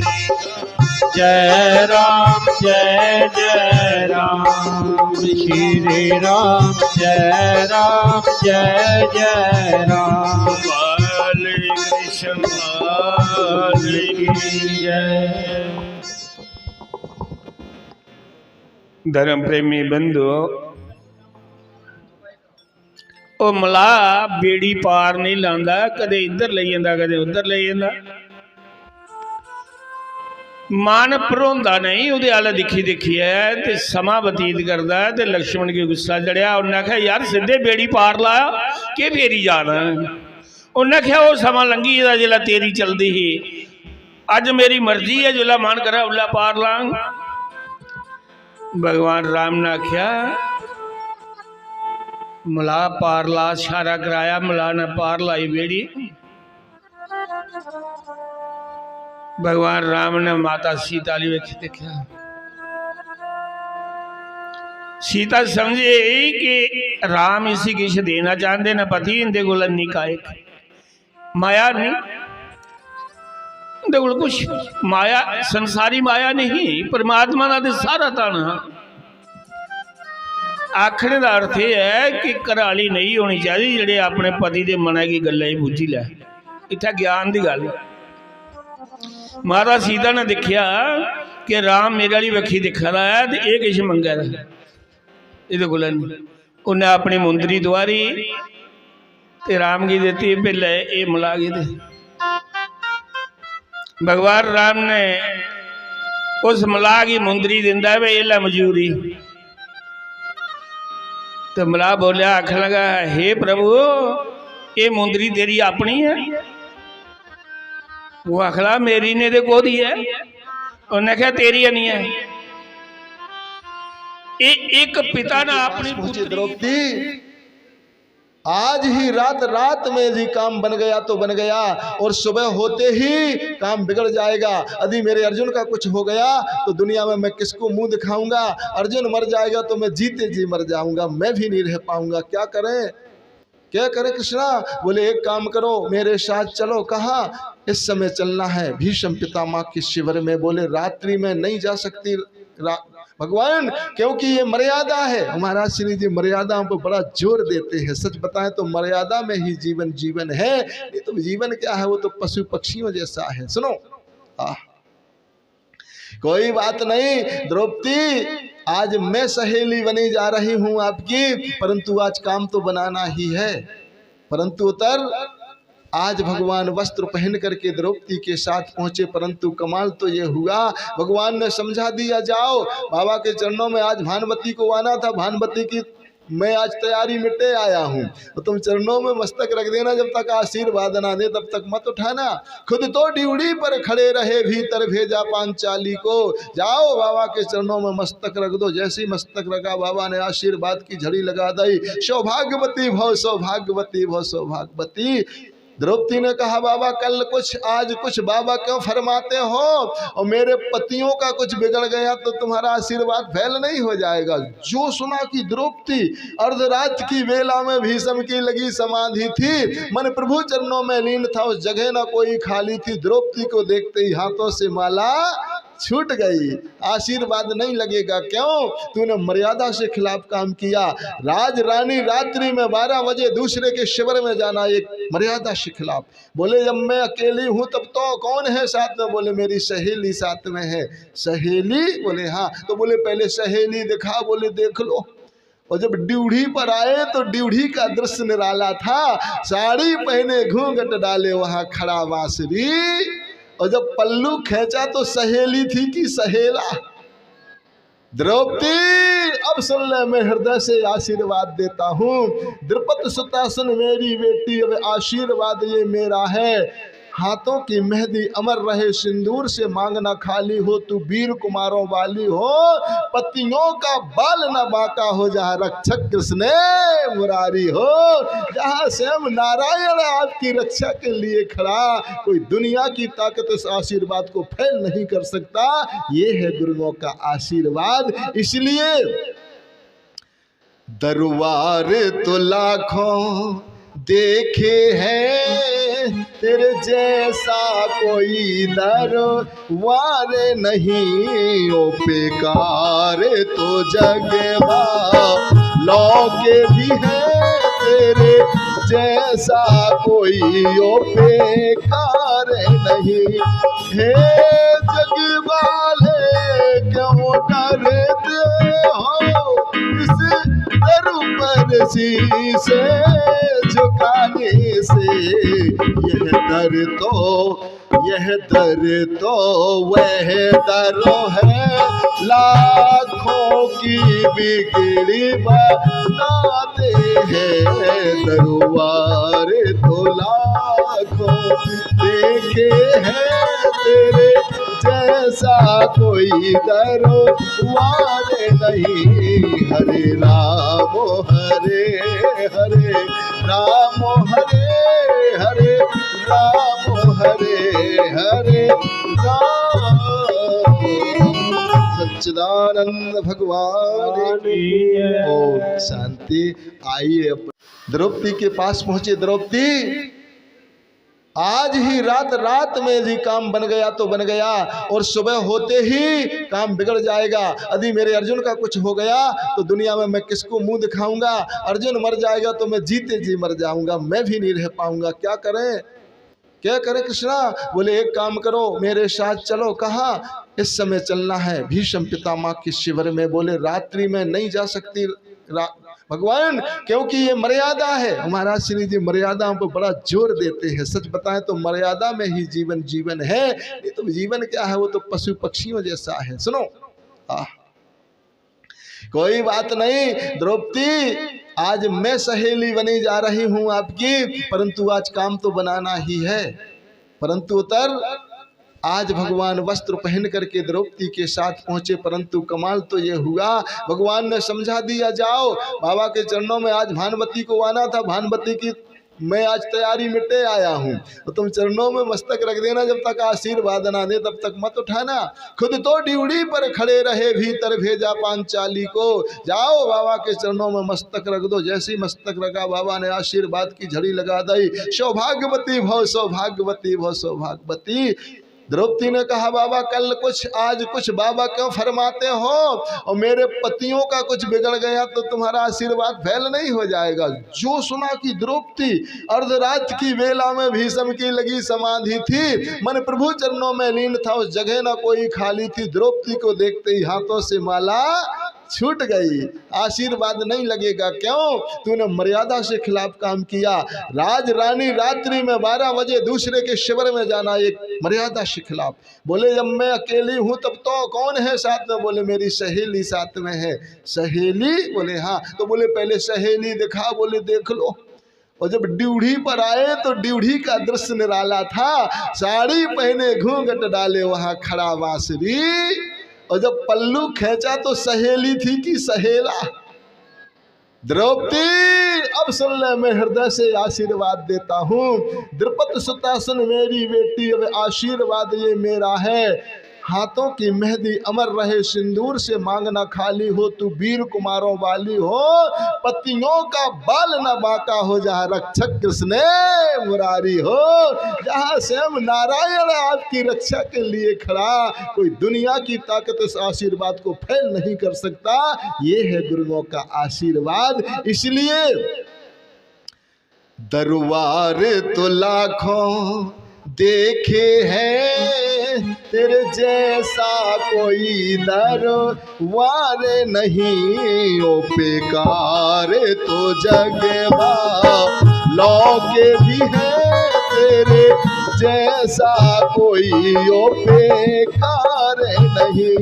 जय राम, जय जय राम। श्री राम, जय राम, जय जय राम। बाल कृष्ण बाल की जय। धर्म प्रेमी बंधुओ, ओह् मलाह बेड़ी पार नहीं लांदा, कदे इद्धर लेई जंदा, कदे उद्धर लेई जंदा। मन भरोंदा नहीं, ओह्दे आह्ला दिक्खी दिक्खियै ते समां बतीत करदा ऐ। ते लक्ष्मण गी गुस्सा चढ़ेआ, उन्नै आखेआ, "यार, सिद्धे बेड़ी पार ला, केह् फेरी जा ना?" उन्नै आखेआ, "ओह् समां लंघी गेदा जिसलै तेरी चलदी ही, अज्ज मेरी मर्जी ऐ, जिसलै मन करै उसलै पार लांग।" भगवान राम ने आखेआ, "मलाह पार ला।" इशारा कराया, मलाह ने पार लाई बेड़ी। भगवान राम ने माता सीता आह्ली बक्खी दिक्खेआ। सीता समझी गेई कि राम इसी किश देना चांह्दे न, पति इंदे कोला निक्का इक। माया नहीं, उंदे कोल कुछ माया, संसारी माया नहीं, परमात्मा दा ते सारा धन हा। आखने दा अर्थ एह् ऐ कि घरैआह्ली नेही होनी चाहिदी जेह्ड़े अपने पति दे मनै गी गल्लै गी बुज्झी लै। इत्थै ज्ञान दी गल्ल ऐ। माता सीता ने दिक्खेआ कि राम मेरे आह्ली बक्खी दिक्खा दा ऐ ते एह् किश मंगा दा ऐ। एह्दे कोला निं। उन्नै अपनी मुंदरी तुआरी ते राम गी दित्ती, "भाई लै, एह् मलाह गी दे।" भगवान राम ने उस मलाह गी मुंदरी दिंदा ऐ, "भाई, एह् लै मजूरी।" ते मला बोलेआ, आखन लगा, "हे प्रभु, ये मुंदरी तेरी अपनी है?" वो आखला, "मेरी ने ते कोदी है?" उन्हें कहा, "तेरी है नहीं है।" ए-, एक पिता ना अपनी पुत्री द्रौपदी, आज ही रात, रात में जी काम बन गया तो बन गया, और सुबह होते ही काम बिगड़ जाएगा। यदि मेरे अर्जुन का कुछ हो गया तो दुनिया में मैं किसको मुंह दिखाऊंगा? अर्जुन मर जाएगा तो मैं जीते जी मर जाऊंगा, मैं भी नहीं रह पाऊंगा। क्या करें, क्या करें कृष्णा? बोले, "एक काम करो, मेरे साथ चलो।" कहाँ? इस समय चलना है भीष्म पितामह के शिविर में। बोले, "रात्रि में नहीं जा सकती रा-, भगवान, क्योंकि ये मर्यादा है।" महाराज श्री जी मर्यादाओं पर बड़ा जोर देते हैं। सच बताएं तो मर्यादा में ही जीवन जीवन है, नहीं तो जीवन क्या है, वो तो पशु पक्षियों जैसा है। सुनो, आह, कोई बात नहीं द्रौपदी, आज मैं सहेली बनी जा रही हूँ आपकी, परंतु आज काम तो बनाना ही है। परंतु उतर, आज भगवान वस्त्र पहन करके द्रौपदी के साथ पहुंचे, परंतु कमाल तो ये हुआ, भगवान ने समझा दिया, "जाओ, बाबा के चरणों में आज भानुमति को आना था, भानुमति की मैं आज तैयारी मिटे आया हूँ, तो तुम चरणों में मस्तक रख देना, जब तक आशीर्वाद ना दे तब तक मत उठाना।" खुद तो ड्योढ़ी पर खड़े रहे, भीतर भेजा पांचाली को, "जाओ, बाबा के चरणों में मस्तक रख दो।" जैसे ही मस्तक रखा, बाबा ने आशीर्वाद की झड़ी लगा दी, "सौभाग्यवती भव, सौभाग्यवती भव, सौभाग्यवती।" द्रौपदी ने कहा, "बाबा, कल कुछ, आज कुछ, बाबा क्यों फरमाते हो? और मेरे पतियों का कुछ बिगड़ गया तो तुम्हारा आशीर्वाद फेल नहीं हो जाएगा?" जो सुना कि द्रौपदी अर्धरात की वेला में भीष्म की लगी समाधि थी, मन प्रभु चरणों में लीन था, उस जगह ना कोई खाली थी। द्रौपदी को देखते ही हाथों से माला छूट गई। आशीर्वाद नहीं लगेगा, क्यों? तूने मर्यादा से खिलाफ काम किया। राज रानी रात्रि में बारह बजे दूसरे के शिविर में जाना, एक मर्यादा से खिलाफ। बोले, "जब मैं अकेली हूँ तब तो कौन है साथ में?" बोले, "मेरी सहेली साथ में है।" "सहेली?" बोले, "हाँ।" तो बोले, "पहले सहेली दिखा।" बोले, "देख लो।" और जब ड्योढ़ी पर आए तो ड्योढ़ी का दृश्य निराला था। साड़ी पहने, घूंघट डाले, वहां खड़ा बांसुरी। और जब पल्लू खींचा तो सहेली थी कि सहेला? द्रौपदी, अब सुन ले, मैं हृदय से आशीर्वाद देता हूँ। द्रुपद सुता सुन मेरी बेटी, अब आशीर्वाद ये मेरा है, हाथों की मेहंदी अमर रहे, सिंदूर से मांगना खाली हो, तू वीर कुमारों वाली हो, पतियों का बाल न बांका हो, जहाँ रक्षक कृष्ण मुरारी हो, जहाँ स्वयं नारायण आपकी रक्षा के लिए खड़ा, कोई दुनिया की ताकत उस आशीर्वाद को फेल नहीं कर सकता। ये है गुरुओं का आशीर्वाद। इसलिए दरबार तो लाखों देखे हैं, तेरे जैसा कोई दरबार नहीं। ओ बेकार तो जग वालों के भी है, तेरे जैसा कोई ओ बेकार नहीं। हे जग वाले, क्यों डरते हो इस दर पर शीशे झुकाने से? यह दर तो, यह दर तो वह दर है, लाखों की बिगड़ी बनाते हैं। दरबार तो लाखों देखे हैं, तेरे जैसा कोई दरबार नहीं। हरे राम, हरे हरे राम, हरे हरे राम, हरे हरे राम। सच्चिदानंद भगवान की। ओम शांति। आइए, अब द्रौपदी के पास पहुंचे। द्रौपदी, आज ही रात, रात में जी काम बन गया तो बन गया, और सुबह होते ही काम बिगड़ जाएगा। यदि मेरे अर्जुन का कुछ हो गया तो दुनिया में मैं किसको मुंह दिखाऊंगा? अर्जुन मर जाएगा तो मैं जीते जी मर जाऊंगा, मैं भी नहीं रह पाऊंगा। क्या करें, क्या करें कृष्णा? बोले, "एक काम करो, मेरे साथ चलो।" कहाँ? इस समय चलना है भीष्म पितामह के शिविर में। बोले, "रात्रि में नहीं जा सकती रा-, भगवान, क्योंकि ये मर्यादा है।" महाराज श्री जी मर्यादाओं पर बड़ा जोर देते हैं। सच बताएं तो मर्यादा में ही जीवन जीवन है, नहीं तो जीवन क्या है, वो तो पशु पक्षियों जैसा है। सुनो, आह, कोई बात नहीं द्रौपदी, आज मैं सहेली बनी जा रही हूं आपकी, परंतु आज काम तो बनाना ही है। परंतु उतर, आज भगवान वस्त्र पहन करके द्रौपदी के साथ पहुंचे, परंतु कमाल तो ये हुआ, भगवान ने समझा दिया, जाओ बाबा के चरणों में, आज भानुमति को आना था, भानुमति की मैं आज तैयारी मिटे आया हूँ, तो तुम चरणों में मस्तक रख देना, जब तक आशीर्वाद ना दे तब तक मत उठाना। खुद तो ड्योढ़ी पर खड़े रहे, भीतर भेजा पांचाली को। जाओ बाबा के चरणों में मस्तक रख दो। जैसे ही मस्तक रखा, बाबा ने आशीर्वाद की झड़ी लगा दी। सौभाग्यवती भव, सौभाग्यवती भव, सौभाग्यवती। द्रौपदी ने कहा, बाबा कल कुछ, आज कुछ, बाबा क्यों फरमाते हो? और मेरे पतियों का कुछ बिगड़ गया तो तुम्हारा आशीर्वाद फेल नहीं हो जाएगा। जो सुना कि द्रौपदी अर्धरात की वेला में भीष्म की लगी समाधि थी, मन प्रभु चरणों में लीन था, उस जगह ना कोई खाली थी। द्रौपदी को देखते ही हाथों से माला छूट गई। आशीर्वाद नहीं लगेगा। क्यों? तूने मर्यादा से खिलाफ काम किया। राज रानी रात्रि में बारह बजे दूसरे के शिविर में जाना, एक मर्यादा से खिलाफ। बोले, जब मैं अकेली हूं तब तो कौन है साथ में? बोले, मेरी सहेली साथ में है। सहेली? बोले, हाँ। तो बोले, पहले सहेली दिखा। बोले, देख लो। और जब ड्योढ़ी पर आए तो ड्योढ़ी का दृश्य निराला था। साड़ी पहने, घूंघट डाले, वहां खड़ा बांसुरी। और जब पल्लू खींचा तो सहेली थी कि सहेला? द्रौपदी, अब सुन ले, मैं हृदय से आशीर्वाद देता हूँ। द्रुपद सुता सुन मेरी बेटी, अब आशीर्वाद ये मेरा है। हाथों की मेहंदी अमर रहे, सिंदूर से मांगना खाली हो, तू वीर कुमारों वाली हो। पतियों का बाल न बांका हो, जहाँ रक्षक कृष्ण मुरारी हो, जहाँ स्वयं नारायण आपकी रक्षा के लिए खड़ा। कोई दुनिया की ताकत इस आशीर्वाद को फेल नहीं कर सकता। ये है गुरुओं का आशीर्वाद। इसलिए दरबार तो लाखों देखे हैं, तेरे जैसा कोई दरबार नहीं। ओ बेकार तो जग वालों के भी है, तेरे जैसा कोई ओ बेकार नहीं।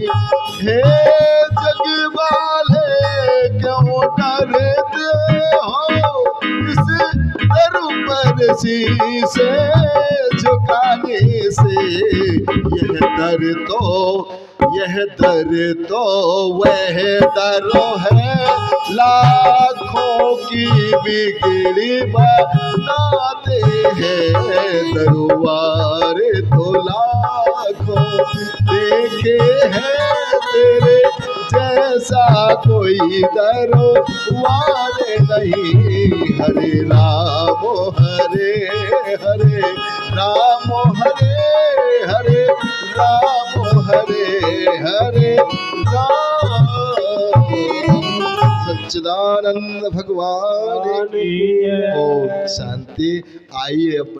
हे जग वाले, क्यों डरते हो इस दर पर शीशे झुकाने से? यह दर तो, यह दर तो वह दर है, लाखों की बिगड़ी बनाते हैं। दरबार तो लाखों देखे हैं, तेरे जैसा कोई दरबार नहीं। हरे राम हरे हरे, राम हरे हरे, राम हरे हरे, राम। सच्चिदानंद भगवान की। ओम शांति। आइए, अब